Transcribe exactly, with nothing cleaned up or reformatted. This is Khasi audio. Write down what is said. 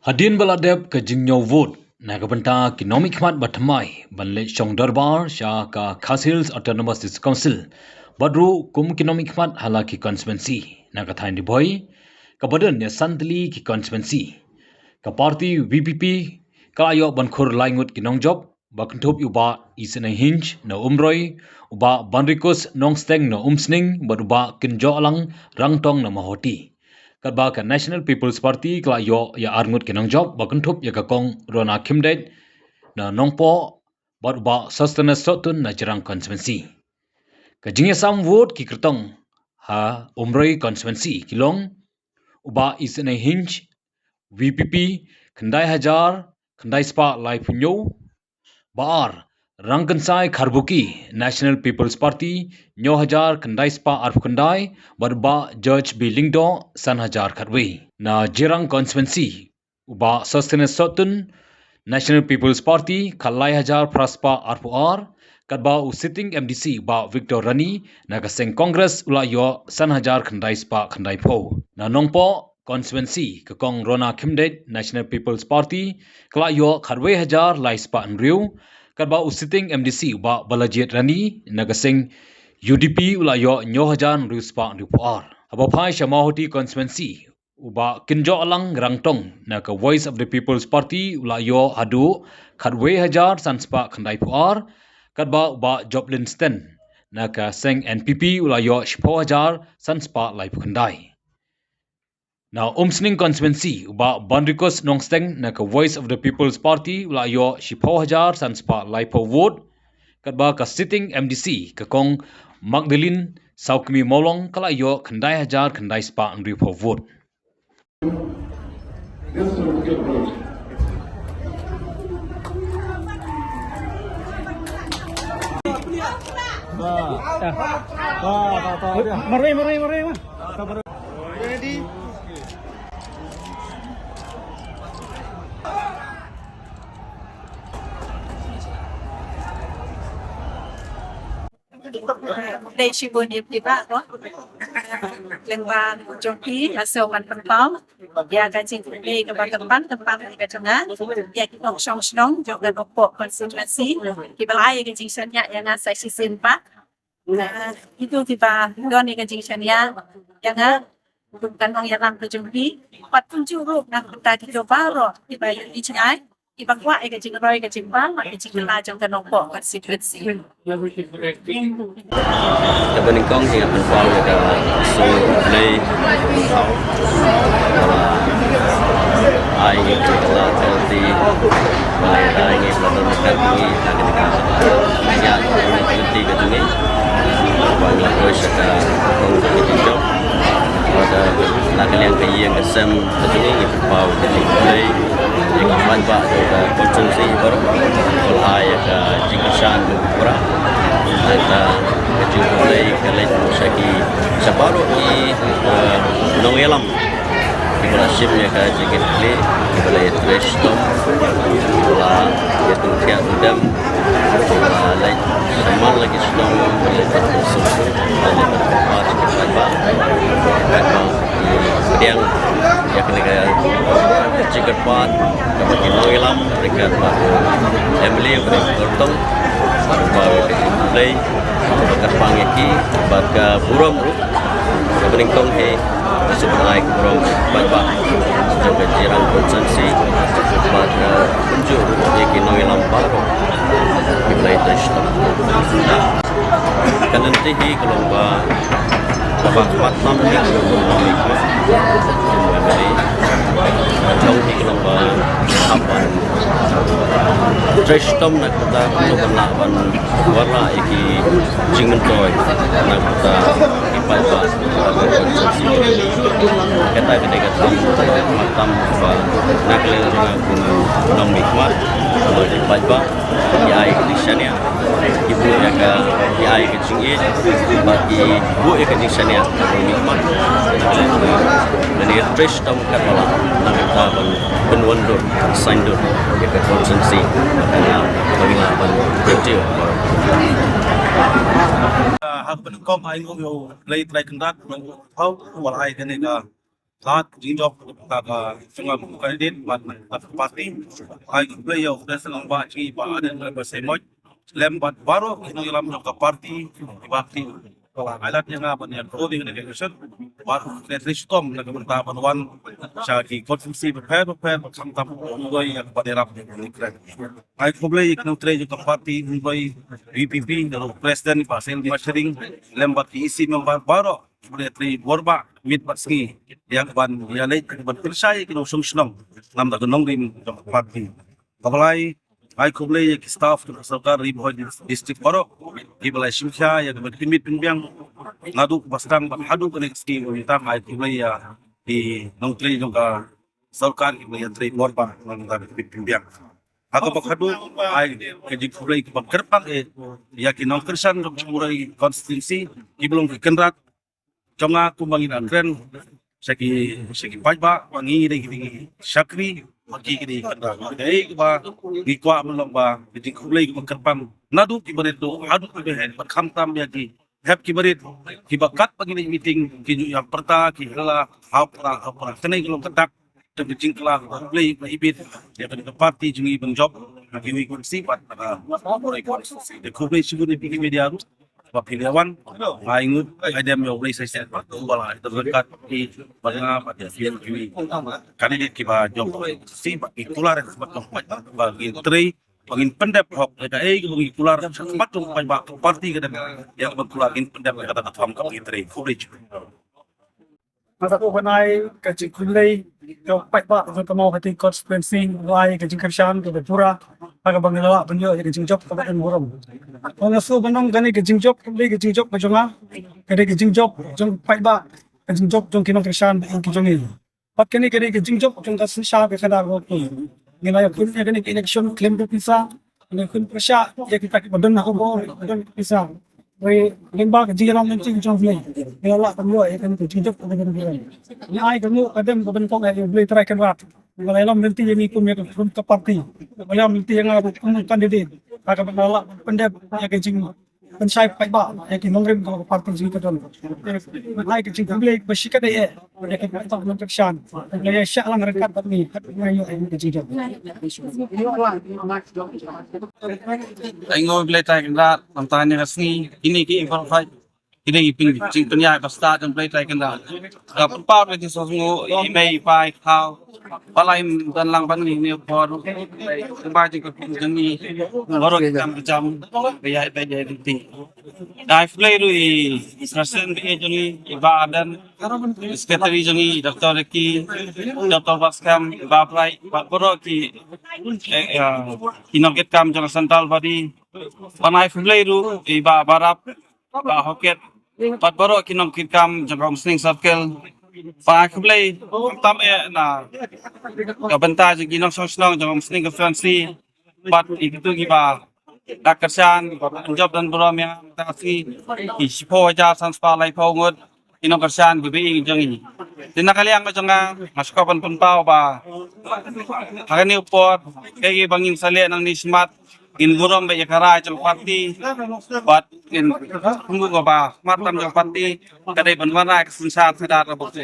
Hadien ba la dep ka jingñiew vote na ka bynta ki nongmihkhmat ba thymmai ban leit shong dorbar sha ka Khasi Hills Autonomous District Council bad ruh kum ki nongmihkhmat ha la ki constituency na ka thaiñ Ri Bhoi kaba don ïa san tylli ki constituency, ka party VPP ka la ïoh ban khur lai ngut ki nongjop ba kynthup ïa u Bah Isynei Hinge na Umroi, u Bah Banrikus Nongsteng na Umsning bad u Bah Kynjohlang Rangtong na Mawhati. Katba ka National People's Party ka la ïoh ïa ar ngut ki nongjop ba kynthup ïa ka Kong Rona Khymdeit na Nongpoh bad u Bah Sosthenes Sohtun na Jirang constituency. Ka jingïasam vote ki kyrtong ha Umroi constituency ki long: u Bah Isynei Hinge, VPP, khyndai hajar khyndai spah laiphew hynñiew. Bah ar, Rangkynsai Kharbuki, National People's Party, hynñiew hajar khyndai spah arphew khyndai, bad Bah George B Lyngdoh, san hajar khatwei. Na Jirang constituency, u Bah Sosthenes Sohtun, National People's Party, khatlai hajar phra spah arphew ar, katba u sitting MDC Bah Victor Rani na ka seng Congress u la ïoh san hajar khyndai spah khyndaiphew. Na Nongpoh constituency, ka Kong Rona Khymdeit, National People's Party, ka la ïoh khatwei hajar lai spah hynriew, katba u sitting MDC Bah Balajied Rani na ka seng UDP u la ïoh hynñiew hajar hynriew spah hynriewphew ar. Haba phai sha Mawhati constituency, u Bah Kynjohlang Rangtong na ka Voice of the People's Party u la ïoh haduh khatwei hajar san spah khyndaiphew ar, katba u Bah Joplin Sten na ka seng NPP u la ïoh shiphew hajar san spah laiphew khyndai. Na Umsning constituency, u Bah Banrikus Nongsteng na ka Voice of the People's Party u la ïoh shiphew hajar san spah laiphew vote, katba ka sitting MDC, ka Kong Magdalene Sawkmie Mawlong, ka la ïoh khyndai hajar khyndai spah hynriewphew vote. Marwei, marwei, marwei, marwei. Khublei shibun ïa phi bah, lyngba jong phi, nga sngew ban pynpaw ïa ka jingkhublei kaba kyrpang kyrpang ka jong nga ïa ki nongshong shnong jong ka Nongpoh constituency kiba la ai ïa ka jingshaniah ïa nga sa shisien pat. Kito kiba don ïa ka jingshaniah ïa nga kum ka nongïalam ka jong phi, bad kumjuh ruh na ka bynta kito baroh kiba ïohi jngai, kiba kwah ïa ka jingroi ka jingpang bad ka jingkylla jong ka Nongpoh constituency. Kaba nyngkong hi nga pynpaw ïa ka sngewbha khublei, kaba ai ïa ka la ka lynti, ba la ïa ai ïa ka la ka lynti, ka lynti ka jong ngi, ba la poi sha ka kong ka jingïaid jong, ba da la ka liang ka ïing ka sem ka jong ngi, ngi pynpaw ka jingkhublei ïa ki paidbah jong ka constituency baroh, ba la ai ïa ka jingkyrshan baroh. Nangta ka jingkhublei ka leit sha ki, sha baroh ki, eh, nongïalam kiba la shim ïa ka jingkitkhlieh, kiba la ïatrei shitom, kiba la ïathuh thiah tudem, kiba la leit shaman la ki shnong, kiba la leit suk suk, kiba la leit bad ki paidbah, paidbah ki pdiang ïa kane ka jingkyrpad kaba ki nongïalam ryngkat bad u MLA u Bah Kyrtong. Bad ka jingkhublei kaba kyrpang ïa ki bad ka burom ruh kaba nyngkong hi, ka sngewbha ai ka burom paidbah jong ka Jirang constituency bad ka kumjuh ruh ïa ki nongïalam baroh kiba la ïatrei shitom. Ka lynti hi ka long ba kaba khmat tam hi ka long ba, ka long hi ka long ba hap ban trei shitom na ka bynta kumno ban lah ban wanrah ïa ki jingmyntoi na ka bynta ki paidbah. Kata ka dei ka tam, ka tam ba na ka liang jong nga kum u nongmihkhmat, ba ki paidbah ki ai ka jingshaniah, ki buh ïa ka, ki ai ka jingïeit, ba ki buh ïa ka jingshaniah ka nongmihkhmat. Lane trei shitom katba lah na ka bynta ban pynwandur, saiñdur ïa ka constituency, ba ngi lah ban kyntiew. Ha kaba nyngkong ai nguh ïa U Blei Trai Kynrad, nongpynpaw, uba la ai kane ka lad jingjop ka jong nga kum u candidate bad ka party. Ai khublei ïa u President Bah jong ngi Bah Ardent Miller Basaiawmoit lem bad baroh ki nongïalam jong ka party kiba ktien. Ai lad ïa nga ban ïakren ha kane ka election bad khublei shitom na ka bynta ban wan sha ki constituency bapher bapher bad khamtam u Umroi ïa kaba ïarap ïa ka election. Ai khublei ïa ki nongtrei jong ka party Umroi V P P, na u President Bah Sel Mashering lem bad ki E C member baroh. Khublei trei bor bah miet bad sngi ïa kaban ïaleit kaban pyrshah ïa ki nongshong shnong. Namar da ka nongrim jong ka party. Kaba lai, ai khublei ïa ki staff jong ka sorkar Ri Bhoi District baroh kiba la shim khia ïa kaban pynmih pynbiang naduh ba sdang bad haduh kane ka sngi ba mynta. Ai khublei ïa ki nongtrei jong ka sorkar kiba la ïatrei bor bah namar da ka pynmih pynbiang. Ha kaba khatduh, ai ka jingkhublei kaba kyrpang eh ïa ki nongkyrshan jong ka Umroi constituency kiba long ki kynrad jong nga kumba ngi la kren sha ki, sha ki paidbah ba ngi dei ki dei ki shakri, ba ki dei ki kynrad. Kaei kaba ngi kwah ban long ba ka jingkhublei kaba kyrpang naduh kiba rit haduh kiba heh bad khamtam ïa ki hep kiba rit kiba katba ngi leit meeting ki ju ïa pyrta ki hala hapra hapra. Kane ka long ka dak ka jingkylla kaba khublei ba ibit ïa ka party jong ngi ban jop ha kiwei ki constituency bad ha Umroi constituency. Te khublei shibun ïa phi ki media ruh ba phi la wan. Ai ngut ai dem ïa u Blei sa shisien bad u ba la ïa ryngkat ki bad nga bad ïa phi kiwei candidate kiba jop constituency bad ki kular bad ba ngi trei ba ngin pyndep hok ïa kaei kaba ngi kular shakhmat jong ka paidbah. Ka party ka dang ïa kaba kular ngin pyndep ïa kata ka thong kaba ngi trei. Khublei. Nga sa kwah ban ai ka jingkhublei ïa u paidbah jong ka Mawhati constituency, ai ka jingkyrshan kaba pura ha kaba ngi la lah ban ïoh ïa ka jingjop kaba don burom. Nga sngewbha ban ong kane ka jingjop ka dei ka jingjop ka jong nga, ka dei ka jingjop jong u paidbah, ka jingjop jong ki nongkyrshan ba ïing ki jong ngi. Bad kane ka dei ka jingjop jong ka synshar ka khadar ka pud. Ngi la ïakhun ïa kane ka election khlem da pisa. Ngi la ïakhun pyrshah ïa kita kiba don ha khubor, kiba don pisa. Hynrei lyngba ka jingïalam lynti jong U Blei, ngi la lah ban ïoh ïa kane ka jingjop kaba don burom. Ngi ai ka nguh ka dem kaba nyngkong ïa U Blei Trai Kynrad. Ngi la ïalam lynti ïa ngi kum ïa ka, kum ka party. Ngi la ïalam lynti ïa nga ruh kum candidate. Ha kaba nga lah ban pyndep ïa ka jing pynshai paidbah ïa ki nongrim ka party jong ka don. Ai ka jingkhublei ba shikatdei eh ïa ki paidbah nongkyrshan. Ngi ïa shah lang ryngkat bad ngi kat ngi ïoh ïa ka jingjop. Ai nguh Blei Trai Kynrad, mynta ïa ka sngi kine ki impromptu, kine ki pyn, jingpynïaid ba stad jong Blei Trai Kynrad. Ka pynpaw ïa ki jingsngew i mei i pa i khaw. Ba la im don lang ban ngi ne por. Ba jingkyrkhu jong ngi baroh ki kam ki jam ba ïaid ba ïaid lynti. Ai khublei ruh i President ba ïeit jong ngi i Bah Ardent, Secretary jong ngi Doctor Ricky, Doctor Baskem, i Bah Bright bad baroh ki, eh, eh, ki nongkitkam jong ka Central Body. Ban ai khublei ruh i Bah Barap, Bah Hokit bad baroh ki nongkitkam jong ka Umsning Circle. Ba ai khublei tam eh na ka bynta jong ki nongshong shnong jong ka Umsning Constituency bad i kitu kiba da kyrshan ba pynjop don burom ïa ka sngi, ki shiphew hajar san spah laiphew ngut ki nongkyrshan kiba ïing jong ngi. Te na ka liang ka jong nga nga sngewbha ban pynpaw ba ha kane ka por kaei ba ngin sa leh nangne shakhmat ngin burom bad ïa ka rai jong ka party bad ngin pynpaw ba shakhmat tam jong ka party ka dei ban wanrah ka synshar khadar kaba kut.